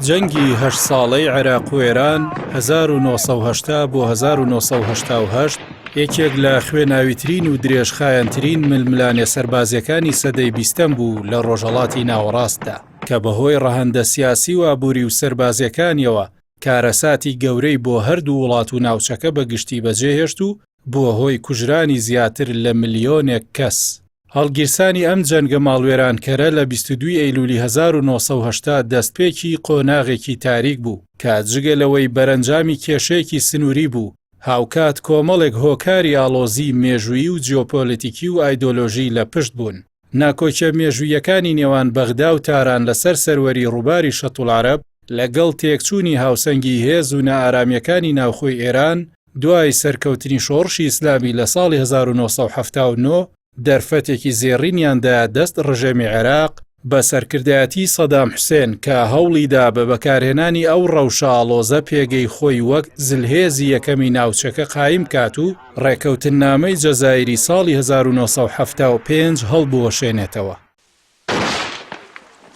جەنگی هەشت ساڵەی عێراق و ئێران 1970 بۆ 1970 یەکێک لە خوێناویترین و درێژخایەنترین ململانێ سەربازیەکانی سەدەی بیستەم بوو لە ڕۆژهەڵاتی ناوەڕاستدا کە بەهۆی ڕەهەندە سیاسی و ئابووری و سەربازیەکانیەوە کارەساتی گەورەی بۆ هەردوو وڵات و ناوچەکە بە گشتی بەجێهێشت و بووە هۆی کوژرانی زیاتر لە ملیۆنێک کەس. هەڵگیرسانی ئەم جەنگە ماڵوێرانکەرە لە 22 ئەیلولی 1970 دەستپێکی قۆناغێکی تاریک بوو کە جگە لەوەی بەرەنجامی کێشەیەکی سنووری بوو، هاوکات کۆمەڵێک هۆکاری ئاڵۆزی مێژوویی و جیۆپۆلیتیکی و ئایدۆلۆژی لە پشت بوون. ناکۆکیە مێژووییەکانی نێوان بەغدا و تاران لەسەر سەروەری ڕووباری شەتولعەرەب، لەگەڵ تێکچوونی هاوسەنگی هێز و نائارامییەکانی ناوخۆی ئێران دوای سەرکەوتنی شۆڕشی ئیسلامی لە ساڵی 1979، دەرفەتێکی زێڕینیان دایە دەست ڕژێمی عێراق بە سەرکردایەتی سەدام حوسێن کە هەوڵیدا بە بەکارهێنانی ئەو ڕەوشە ئاڵۆزە پێگەی خۆی وەک زلهێزی یەکەمی ناوچەکە قایم بکات و ڕێکەوتننامەی جەزائیری ساڵی 1975 هەڵبوەشێنێتەوە.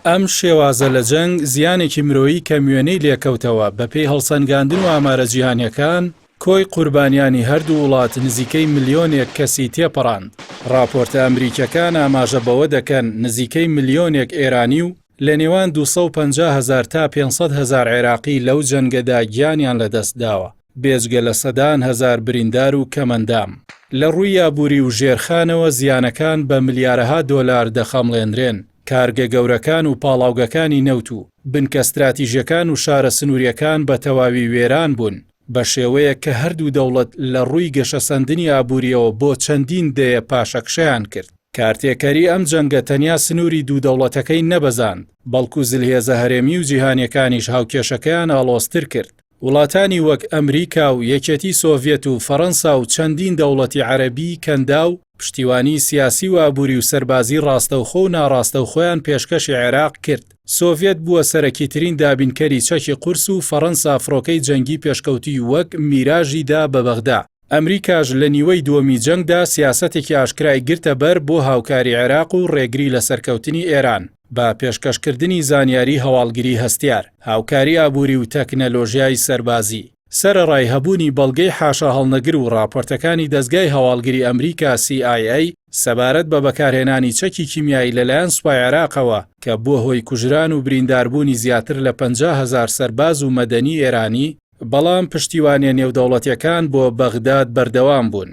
ئەم شێوازە لە جەنگ زیانێکی مرۆیی کەموێنەی لێکەوتەوە، بەپێی هەڵسەنگاندن و ئامارە جیهانییەکان، کۆی قوربانیانی هەردوو وڵات نزیکەی ملیۆنێک کەسی تێپەڕاند. ڕاپۆرتە ئەمریکییەکان ئاماژە بەوە دەکەن، نزیکەی ملیۆنێک ئێرانی و لە نێوان 250 هەزار تا 500 هەزار عێراقی لەو جەنگەدا گیانیان لەدەستداوە، بێجگە لە سەدان هەزار بریندار و کەمئەندام. لە ڕووی ئابووری و ژێرخانەوە زیانەکان بە ملیارەها دۆلار دەخەمڵێنرێن، کارگە گەورەکان و پاڵاوگەکانی نەوت و بنکە ستراتیژیەکان و شارە سنووریەکان بە تەواوی وێران بوون، بە شێوەیەک کە هەردوو دەوڵەت لە ڕووی گەشەسەندنی ئابووریەوە بۆ چەندین دەیە پاشەکشەیان کرد. کارتێکەری ئەم جەنگە تەنیا سنووری دوو دەوڵەتەکەی نەبەزاند، بەڵکو زلهێزە هەرێمی و جیهانیەکانیش هاوکێشەکەیان ئاڵۆزتر کرد. وڵاتانی وەک ئەمریکا و یەکێتی سۆڤیەت و فەڕەنسا و چەندین دەوڵەتی عەرەبی کەنداو پشتیوانی سیاسی و ئابووری و سەربازی ڕاستەوخۆ و ناڕاستەوخۆیان پێشکەشی عێراق کرد. سۆڤیەت بووە سەرەکیترین دابینکەری چەکی قورس و فەڕەنسا فڕۆکەی جەنگی پێشکەوتووی وەک میراژی دا بە بەغدا. ئەمریکاش لە نیوەی دووەمی جەنگدا سیاسەتێکی ئاشکرای گرتە بەر بۆ هاوکاری عێراق و ڕێگری لە سەرکەوتنی ئێران بە پێشکەشکردنی زانیاری هەواڵگری هەستیار، هاوکاری ئابووری و تەکنەلۆژیای سەربازی. سەرەڕای هەبوونی بەڵگەی حاشاهەڵنەگر و ڕاپۆرتەکانی دەزگای هەواڵگری ئەمریکا CIA سەبارەت بە بەکارهێنانی چەکی کیمیایی لەلایەن سوپای عێراقەوە کە بووە هۆی کوژران و برینداربوونی زیاتر لە 50,000 سەرباز و مەدەنی ئێرانی، بەڵام پشتیوانیە نێودەوڵەتیەکان بۆ بەغداد بەردەوام بوون.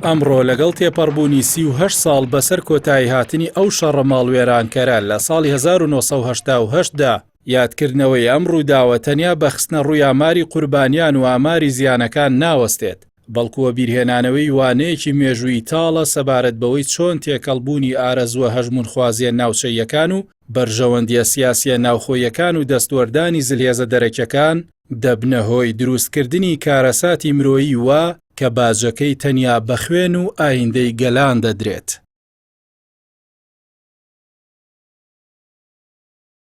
ئەمڕۆ لەگەڵ تێپەڕبوونی 38 ساڵ بەسەر کۆتاییهاتنی ئەو شەڕە ماڵوێرانکەرە لە ساڵی 1970 دا، یادکردنەوەی ئەم ڕووداوە تەنیا بە خستنەڕووی ئاماری قوربانیان و ئاماری زیانەکان ناوەستێت، بەڵکو وەبیرهێنانەوەی وانەیەکی مێژوویی تاڵە سەبارەت بەوەی چۆن تێکەڵبوونی ئارەزووە هەژموونخوازییە ناوچەییەکان و بەرژەوەندییە سیاسییە ناوخۆییەکان و دەستوەردانی زلهێزە دەرەکیەکان دەبنە هۆی دروستکردنی کارەساتی مرۆیی وا کە باجەکەی تەنیا بە خوێن و ئایندەی گەلان دەدرێت.